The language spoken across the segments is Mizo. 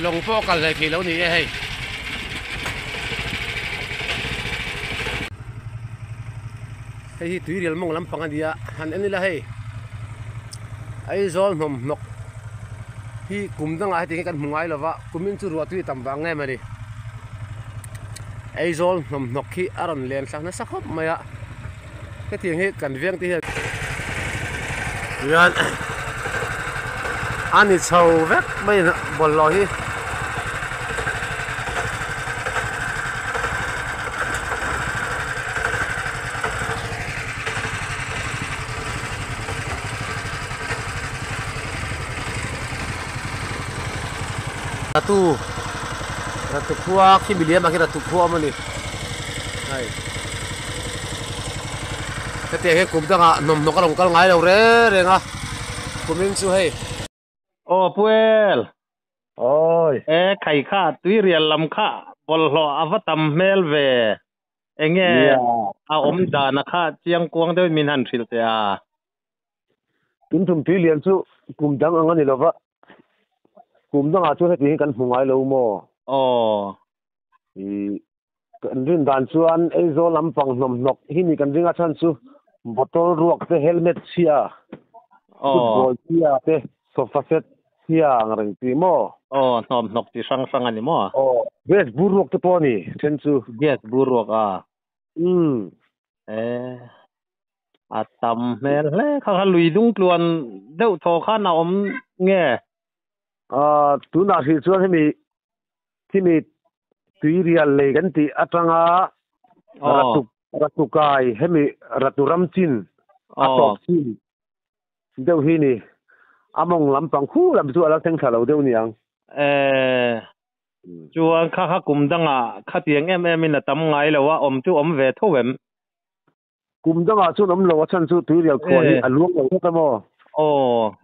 Lawng pawh a kal hlei thei lo ni e hei. Hei hi tuirial mawng lampang a ni a, han en ila hei Aizawl hnawmhnawk hi kum dangah hetiang hi kan hmu ngai lova, kumin chu ruah tui a tam vang em a ni. Aizawl hnawmhnawk hi a rawn len thlak nasa khawp mai a, hetiang hi kan veng te hian hian a ni chho vek mai bawlhhlawh hi. Ratu Ratu khua khi miliam ah khian Ratu khua a awm a ni hei hetiang hian kum dangah hnawmhnawk a rawn kal ngai lo reng reng a kumin chu hei. Aw Puel. Awi. E khai kha tuirial lam kha bawlhhlawh a va tam hmel ve. Enge a awm dana kha chiang kuang deuhin min han hrilh teh a. Tuntum tui lian chu kum dang ang a ni lova, kum dangah chuan heti hi kan hmu ngai lo maw? Aw. I kan rin dan chuan Aizawl lampang hnawmhnawk hi ni kan ring a chhan chu bottle ruak te, helmet chhia, football chhia te, sofa set chhia ang reng tih maw? Aw, hnawmhnawk chi hrang hrang a ni maw? Aw, gas bur ruak te pawh a ni then chu. Gas bur ruak a? Umm. E, a tam hmel hle kha kha lui dung tluan deuh thaw khan a awm nge? Aw, tunah hrih chuan hemi Khimi tuirial lei kan tih atanga Ratu Ratukai hemi Ratu ram chin a tawp chin deuh hi ni. A mawng lampang khu lam chu a la thleng thla lo deuh niang. E, chuan kha kha kum dangah khatiang em em in a tam ngai lo a, awm chu awm ve tho em? Kum dangah chuan awm lo a chhan chu tuirial khuah hi a luang lo tlat a maw? Aw.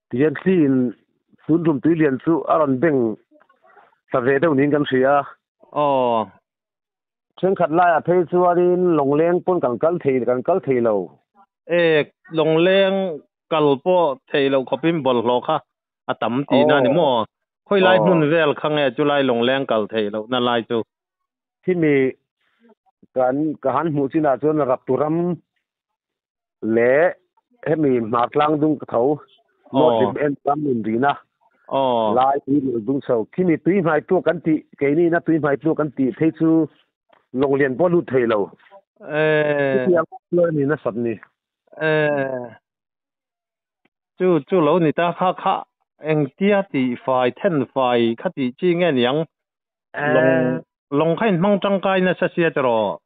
Tihian thli in tun tum tuilian chu a rawn beng ta ve deuh niin kan hria. Aw. Thenkhat laiah phei chuanin lawngleng pawn kan kal thei kan kal thei lo. E, lawngleng kal pawh thei loh khawpin bawlhhlawh kha a tam tihna a ni maw? Khawi lai hmun vel kha nge chulai lawngleng kal theih lohna lai chu? Khimi kan ka han hmuh chinah chuan Raptu ram leh hemi hmar tlang dung ka tho North Lim en ram in rina lai tui leh dung chho khimi tui hmai tluak kan tih keini ina tui hmai tluak kan tih phei chu lawng lian pawh lut thei lo chutiang chuan a ni nasat ni. Chu chu lo ni ta kha kha engtia tih fai then fai kha tih chi nge niang Lawng lawng kha in hmang tangkai nasa sia che rawh.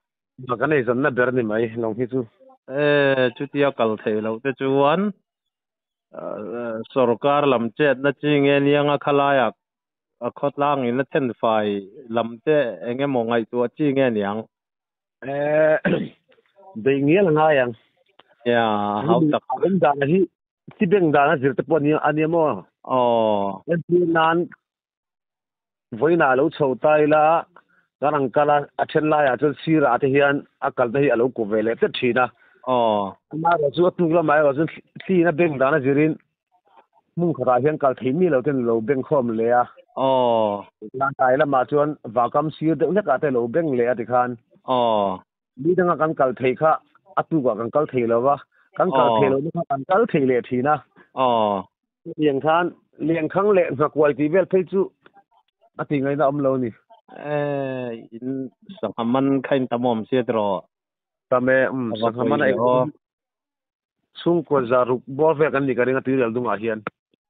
Ka kan ei zanna ber ni mai lawng hi chu. E chutia kal theih loh te chuan sorkar lam chetna chi nge nianga khalaiah a khawtlang in a thenfai lam te eng emaw ngaihtuah chi nge niang. E beih ngial a ngai ang. Nia hau tak. A awm dan hi chi beng dan a zir te pawh a nia maw. Aw. Entir nan Vawiinah a lo chho ta ila, kan ang kal a, a then laiah chuan sirah te hian a kalna hi a lo kup ve leh tlat thin a. Aw. Amaherawh chu a tuk lamah erawh chuan thliin a beng dan a zirin hmun khatah hian kal thei mi lo ten a lo beng khawm leh a. Aw. Tlai lamah chuan vakam sir deuh hlekah te a lo beng leh a tikhan. Aw. Mi danga kan kal thei kha a tukah kan kal thei lo va, kan kal thei lohna kha kan kal thei leh thin a. Aw. Chutiang khan Liankhang leh Nghakuai tih vel phei chu a tih ngaihna awm lo a ni. E, in sangha man kha in tam awm sia tiraw? Tam e, um, sangha man a eng chhungkua za ruk bawr vel kan nih ka ring a tuirial dungah hian.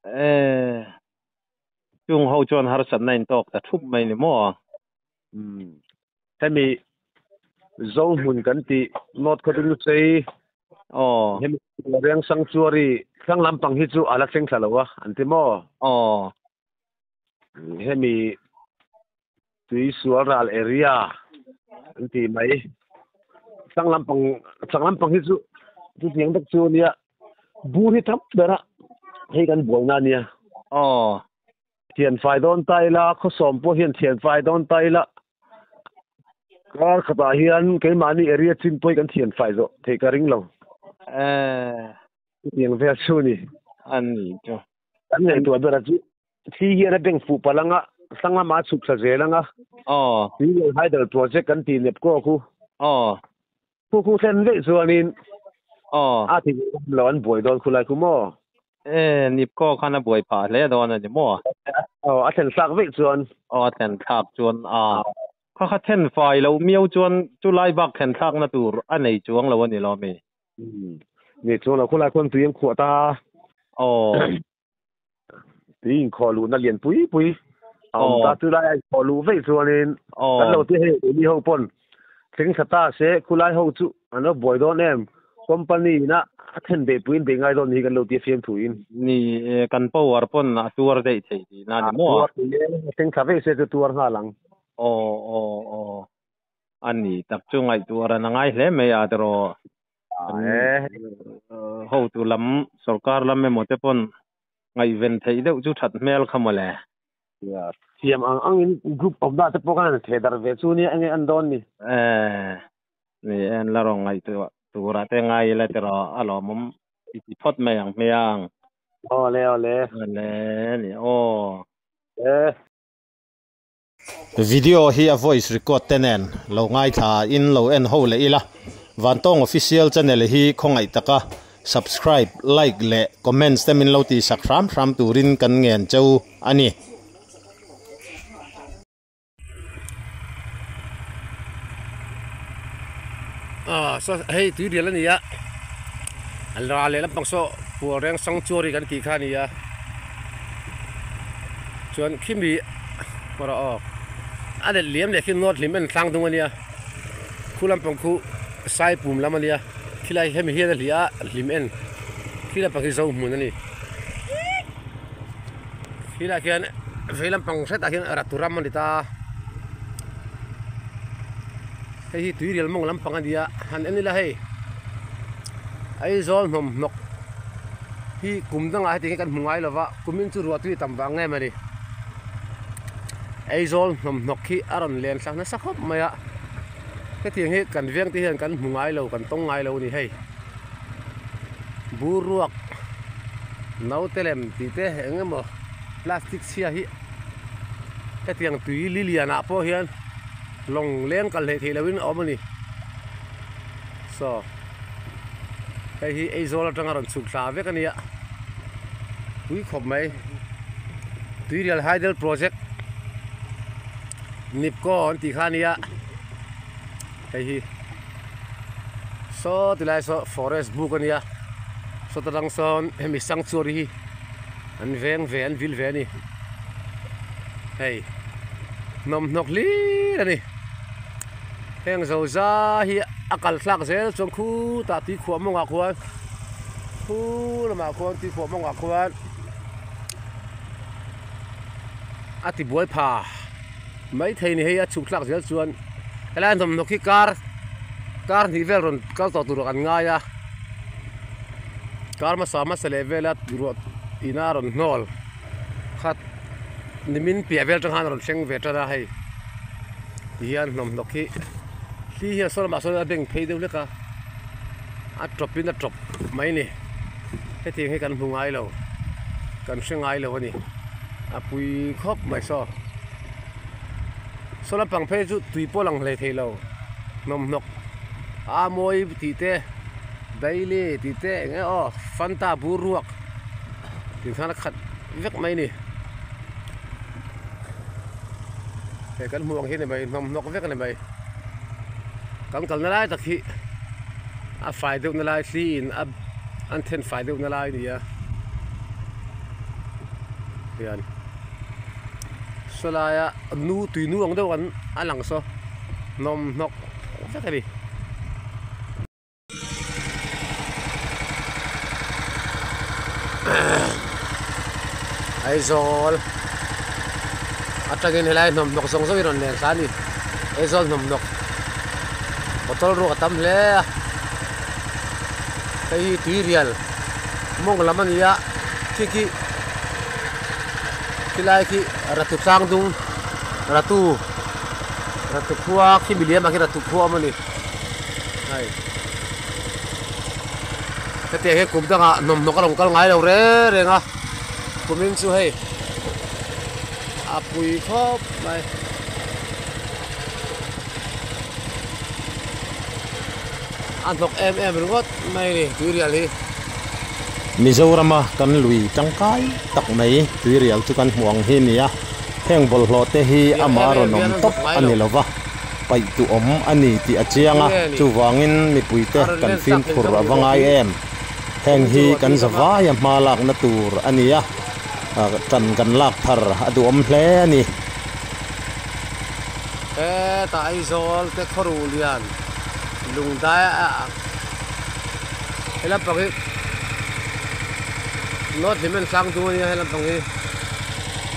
E, chung ho chuan harsatna in tawk ta thup mai ni maw? Um. Hemi Zo hmun kan tih North Khawdung Chei Aw. Hemi Reng Sanctuary thlang lampang hi chu a la thleng thla lo a an ti maw? Aw. Hemi Tuisual ral area an ti mai. Thlang lampang thlang lampang hi chu chutiang tak chu ania bur hi tam ber a hei kan buaina ania. Aw. Thian fai dawn ta ila, khawsawm pawh hian thian fai dawn ta ila, kar khatah hian keimahni area chin pawh hi kan thian fai zawh theih ka ring lo. Eh. Chutiang vel chu a ni. A ni chu. Kan ngaihtuah ber a chu. Thli hian a beng fuh palh anga, thlang lama a chhuk thla zel anga. Aw. Tuirial Hydel Project kan tih nep kawk khu. Aw. Khu khu thlen daih chuanin. Aw. A ti awm lo an buai dawn khulai khu maw? E, Nipco khan a buai phah hle dawn a ni maw? Aw, a thlen thlak veih chuan. Aw, a thlen thlak chuan a. Kha kha then fai loh miau chuan chulai bak thlen thlakna tur a nei chuang lo a ni lo mi? Nei chuang lo, khulai khuan tui an khuah ta. Aw. Tui inkhawh luhna lian pui pui a awm ta, chulai a inkhawh luh veih chuanin kan lo ti hei keini ho pawn thleng thla ta se khulai ho chu an lo buai dawn em, company ina a then beih puiin beih ngai dawn ni hi kan lo ti a fiam thuin. Ni e, kan power pawn a tuar daih thei tihna a ni maw? A tuar thei e, thleng thla veih se chu tuar nghal ang. Aw aw aw, a ni tak chu ngaihtuah ran a ngai hle mai a tiraw. Hotu lam sorkar lam emaw te pawn ngaihven theih deuh chu that hmel kha mawle. Siam ang angin group awmna te pawh khan an theh darh ve chu nia enge an dawn ni. E ni e an la rawn ngaihtuah turah te ngai ila tiraw a lawmawm i ti phawt mai ang hmiang. Awle awle. Awle ni aw. E. Video hi a voice record te nen lo ngaithla in lo en ho leh ila, Vantawng Official channel hi khawngaih taka subscribe, like leh comments te min lo tihsak hram hram turin kan ngen cheu a ni. Aw saw hei tui rial a ni a, a ral leh lampang saw pual reng sanctuary kan tih kha a ni a, chuan khimi erawh aw a let liam leh khi nawt hlim en tlang dung a nia, khu lampang khu sai pum lam a nia, khilai hemi hian a hliah a hlim en khi lampang hi zo hmun a ni, khilaiah khian vei lampang hretah khian ratu ram a ni ta. Hei hi tuirial mawng lampang a ni a, han en ila hei Aizawl hnawmhnawk hi kum dangah heti hi kan hmu ngai lova kumin chu ruah tui tam vang em a ni. Aizawl hnawmhnawk hi a rawn len thlak nasa khawp mai a, hetiang hi kan veng te hian kan hmu ngai lo kan tawng ngai lo a ni hei. Bur ruak naute lem tih te eng emaw plastic chhia hi hetiang tui li lianah pawh hian. Lawng leng kal hlei theih lohin a awm a ni. Saw hei hi Aizawl atanga rawn chhuk thla vek a nia. Pui khawp mai. Tuirial Hydel Project Nipco an tih kha a nia. Hei hi saw tilai saw forest buk a nia. Sawta tang sawn hemi sanctuary hi an veng ve an vil ve a ni. Hei hnawmhnawk hlir a ni. Heng zo za hi a kal thlak zel chuan khutah tui khuah mawngah khuan khu lamah khuan tui khuah mawngah khuan a ti buai pha maithei ni hei a chhuk thlak zel chuan helai hnawmhnawk hi kar kar hnih vel rawn kal tawh tur an ngai a kar hmasa hmasa leh vela ruah ina rawn hnawl khat nimin piah vel atang khan a rawn thleng ve tan a hei ti hian hnawmhnawk hi thli hian saw lamah sawn a beng phei deuh hlek a a tawp in a tawp mai a ni hetiang hi kan hmu ngai lo kan hre ngai lo a ni a pui khawp mai saw saw lampang phei chu tui pawh a lang hlei thei lo hnawmhnawk a mawi tih te daily tih te eng eng aw fanta bur ruak. Tih khan a khat vek mai a ni. Hei kan hmuh ang hi a ni mai hnawmhnawk vek a ni mai. Kan kalna lai tak hi a fai deuh na lai thli in a an then fai deuh na lai a ni a. Hian saw laia nu tui nu ang deuh an a lang saw hnawmhnawk vek a ni. Aizawl atangin helai hnawmhnawk zawng zawng hi rawn len thla a ni Aizawl hnawmhnawk bottle ruak a tam hle a hei hi tuirial mawng lam a ni a khi khi khilai khi ratu tlang dung ratu ratu khua khi miliam ah khian ratu khua a awm a ni. Hei hetiang hian kum dangah hnawmhnawk a rawn kal ngai lo reng reng a kumin chu hei A pui khawp mai. A hnawk em em ringawt mai a ni tuirial hi. Mizorama kan lui tangkai tak mai tuirial chu kan hmuh ang hi a ni a, heng bawlhhlawh te hi ama rawn awm tawp a ni lo va, paih tu awm a ni tih a chiang a, chuvangin mipuite kan fimkhur a va ngai em. Heng hi kan zavaia hma lakna tur a ni a, tan kan lak thar a duhawm hle a ni. Hetah Aizawl te khawru lian lungdai a he lampang hi North Hlimen tlang dung a nia he lampang hi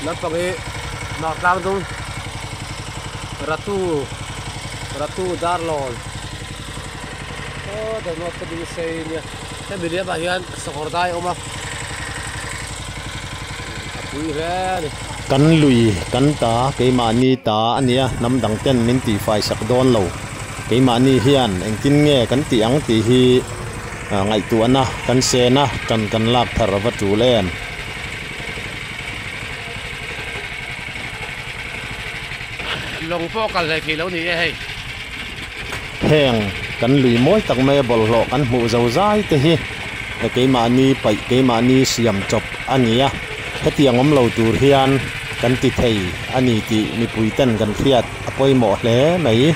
lampang hi Hmar tlang dung Ratu Ratu Darlawn Aw the North te ding sei nia hemi liamah hian sakawr dai a awm a a pui hle a ni. Kan lui kan ta keimahni ta a nia hnam dang ten min tihfai sak dawn lo keimahni hian engtin nge kan tih ang tih hi ngaihtuahna kan sen a tan kan lak thar a va tul em. Lawng pawh kal hlei thei lo ni e hei. Heng kan lui mawi tak mai a bawlhhlawh kan hmuh zo zai te hi keimahni paih keimahni siam chawp a ni a, hetiang awm lo tur hian kan ti thei a ni tih mipui ten kan hriat a pawimawh hle mai.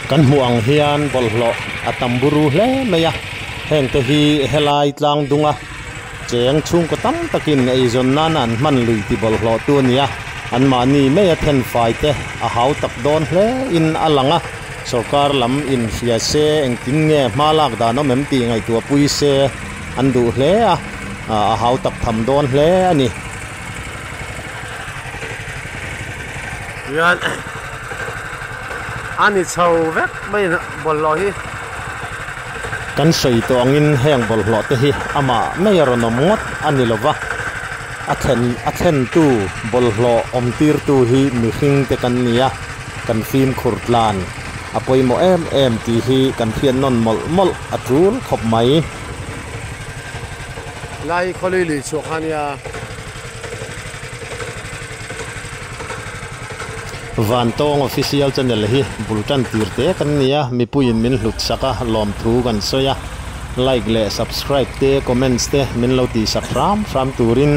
Kan hmuh ang hian bawlhhlawh a tam buru hle mai a, heng te hi helai tlang dunga Cheng chhungkaw tam takin eizawn nana an hman lui ti bawlhhlawh tu a ni a, anmahni mai a thenfai te a hau tak dawn hle in a lang a, sorkar lam in hria se engtin nge hma lak dan awm em tih ngaihtuah pui se an duh hle a, a hau tak tham dawn hle a ni. Hian a ni chho vek mai bawlhhlawh hi. Kan sawi tawh angin heng bawlhhlawh te hi amah mai a rawn awm ngawt a ni lova, a thlen a thlentu bawlhhlawh awm tirtu hi mihring te kan ni a, kan fimkhur tlan a pawimawh em em tih hi kan hriat nawn mawlh mawlh a tul khawp mai. Lai khawlui lui chhuah kha nia. Vantawng Official Channel hi bul tan tir te kan ni a, mipuiin min hlut sak a, lawmthu kan sawi a, like leh subscribe te, comments te min lo tih sak hram hram turin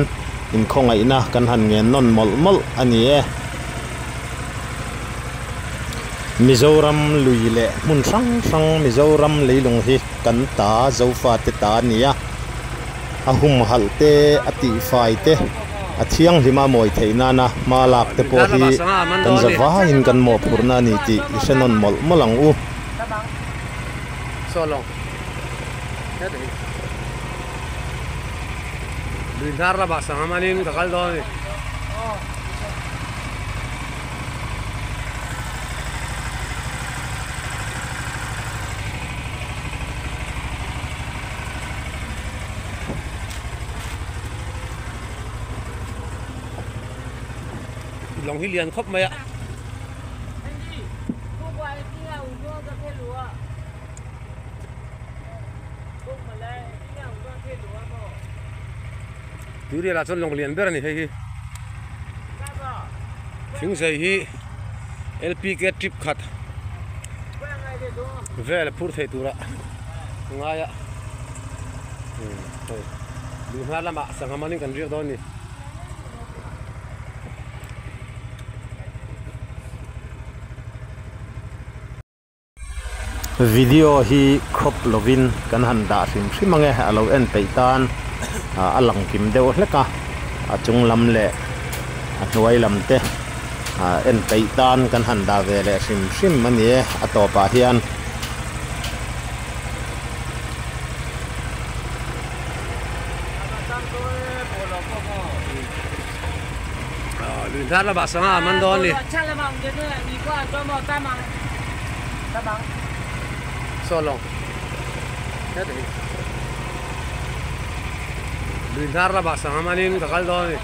inkhawngaihna kan han ngen nawn mawlh mawlh a ni e. Mizoram lui leh hmun hrang hrang Mizoram leilung hi kan ta Zofate ta a ni a. A humhalh te, a tihfai te, a thianghlima mawi theih nana hma lak te pawh hi kan za vaiin kan mawhphurhna a ni tih i hre nawn mawlh mawlh ang u. Lawng hi lian khawp mai a. Tuirial ah chuan lawng lian ber a ni hei hi. Thingzei hi LPK trip khat vel a phur thei tura ngai a. Hei duhna lamah sangha manin kan riak dawn a ni. Video hi crop lovin kan han dah hrim hrim ange a lo en peih tan a lang kim deuh hlek a a chung lam leh a hnuai lam te en peih tan kan han dah ve leh hrim hrim a ni e a tawpah hian. Lui hnar lamah sangha a man dawn a ni. Saw lawng. Lui hnar lamah sangha manin ka kal dawn a ni.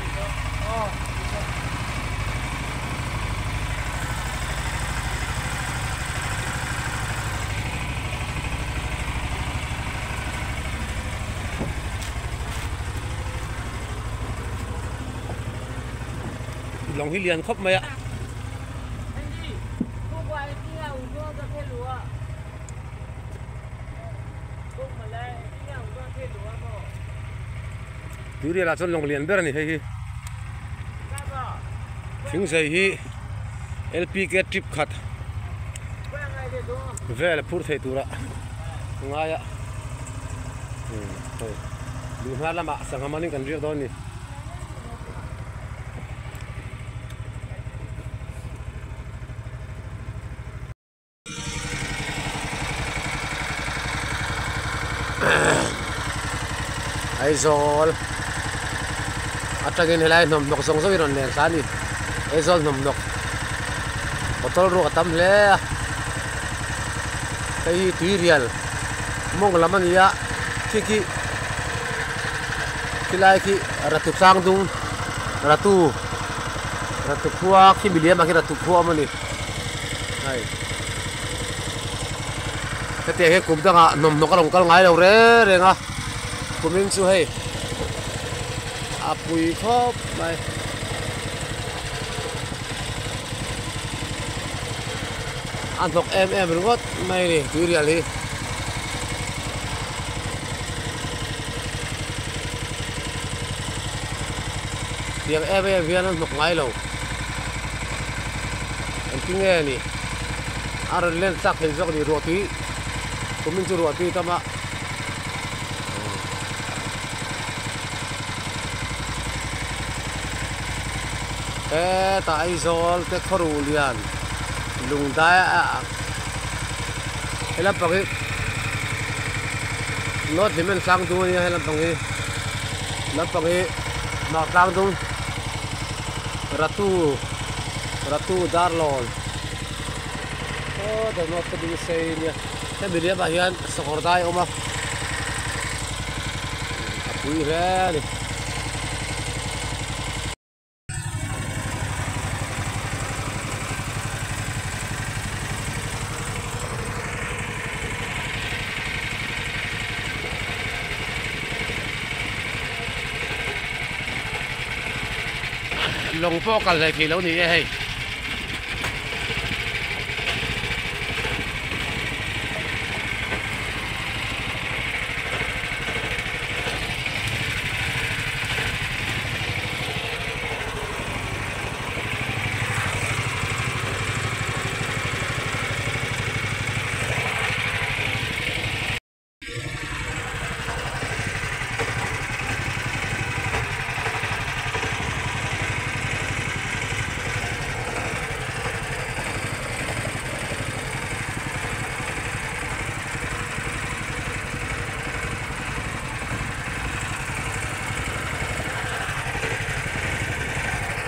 Lawng hi lian khawp mai a. Tuirial ah chuan lawng lian ber a ni hei hi. Thingzei hi LPK trip khat vel a phur thei tura ngai a. Hei duhna lamah sangha manin kan riak dawn a ni. Aizawl atangin helai hnawmhnawk zawng zawng hi rawn len thla a ni Aizawl hnawmhnawk bottle ruak a tam hle a hei hi tuirial mawng lam a ni a khi khi khilai khi ratu tlang dung ratu ratu khua khi miliam ah khian ratu khua a awm a ni. Hei hetiang hian kum dangah hnawmhnawk a rawn kal ngai lo reng reng a kumin chu hei a pui khawp mai. A hnawk em em ringawt mai a ni tuirial hi. Tiang em em hian an hnawk ngai lo. Engtin nge ni? A rawn len tlak thei zawk a ni ruahtui kumin chu ruahtui tam a. Hetah Aizawl te khawruh lian lungdai a he lampang hi North Hlimen tlang dung a nia he lampang hi lampang hi Hmar tlang dung Ratu Ratu Darlawn aw the North te dung sei nia hemi liamah hian sakawr dai a awm a a pui hle a ni. Lawng pawh kal hlei thei lo ni e hei.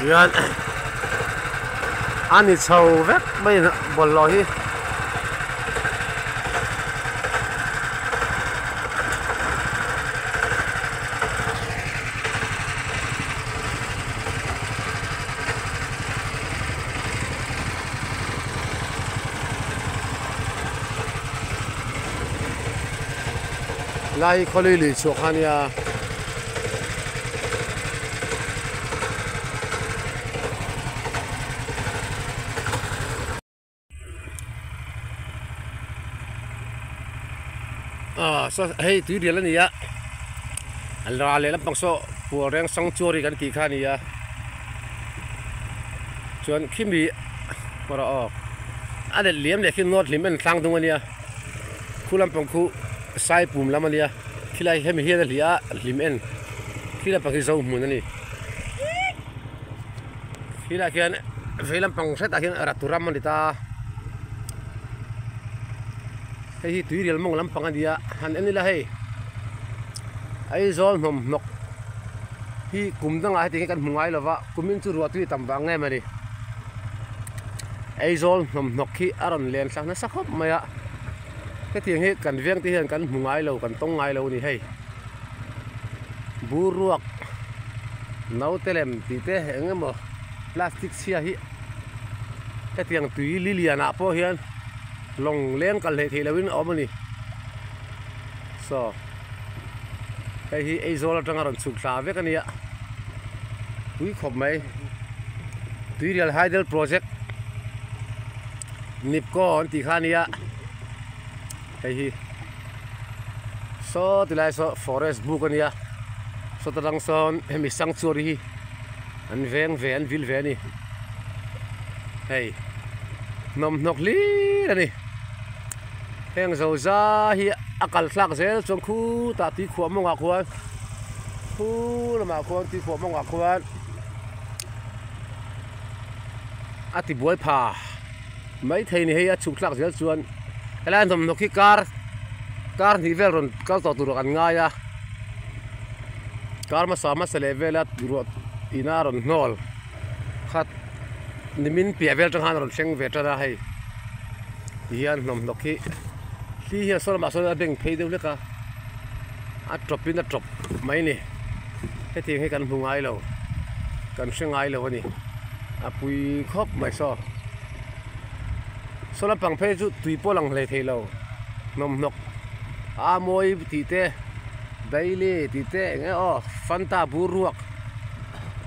Hian a ni chho vek mai a bawlhhlawh hi. Lai khawlui lui chhuah kha nia. Ah saw hei tui rial a ni a a la leh lampang saw pual reng sanctuary kan tih kha a ni a chuan khimi erawh aw a let liam leh khi north hlim en tlang dung a nia khu lampang khu sai pum lam a nia khilai hemi hian a hliah a hlim en khi lampang hi zo hmun a ni khilaiah khian vei lampang hretah khian ratu ram a ni ta hei hi tuirial mawng lampang a ni a han en ila hei Aizawl hnawmhnawk hi kum dangah heti hi kan hmu ngai lova kumin chu ruah tui tam vang em a ni. Aizawl hnawmhnawk hi a rawn len thlak nasa khawp mai a hetiang hi kan veng te hian kan hmu ngai lo kan tawng ngai lo a ni hei bur ruak naute lem tih te eng emaw plastic chhia hi hetiang tui li lian ah pawh hian lawng leng kal hleih theih loh in a awm a ni saw hei hi Aizawl atanga rawn chhuk thla vek a nia pui khawp mai. Tuirial Hydel Project Nipco an tih kha a nia hei hi saw tilai saw forest buk a nia sawta tang sawn hemi sanctuary hi an veng ve an vil ve a ni hei hnawmhnawk hlir a ni heng zo za hi a kal thlak zel chuan khutah tuikhuah mawngah khuan khu lamah khuan tuikhuah mawngah khuan. A ti buai pha mai thei ni hei a chhuk thlak zel chuan helai hnawmhnawk hi kar kar hnih vel rawn kal tawh tur an ngai a kar hmasa hmasa leh vela ruah ina rawn hnawl khat nimin piah vel atang khan a rawn thleng ve tan a hei tihian hnawmhnawk hi thli hian saw lamah sawn a beng phei deuh hlek a a tawp in a tawp mai a ni. Hetiang hi kan hmu ngai lo, kan hre ngai lo a ni. A pui khawp mai saw. Saw lampang phei chu tui pawh lang hlei thei lo. Hnawmhnawk a mawi tih te, daily tih te eng eng aw fanta bur ruak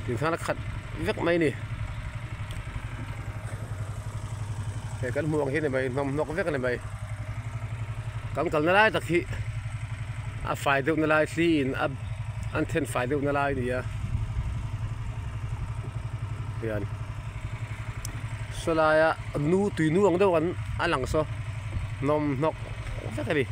tih khan a khat vek mai a ni. Hei kan hmuh ang hi a ni mai, hnawmhnawk vek a ni mai. Kan kalna lai tak hi a fai deuh na lai thli in a an then fai deuh na lai a ni a hian saw laia nu tui nu ang deuh an a lang saw hnawmhnawk vek a ni.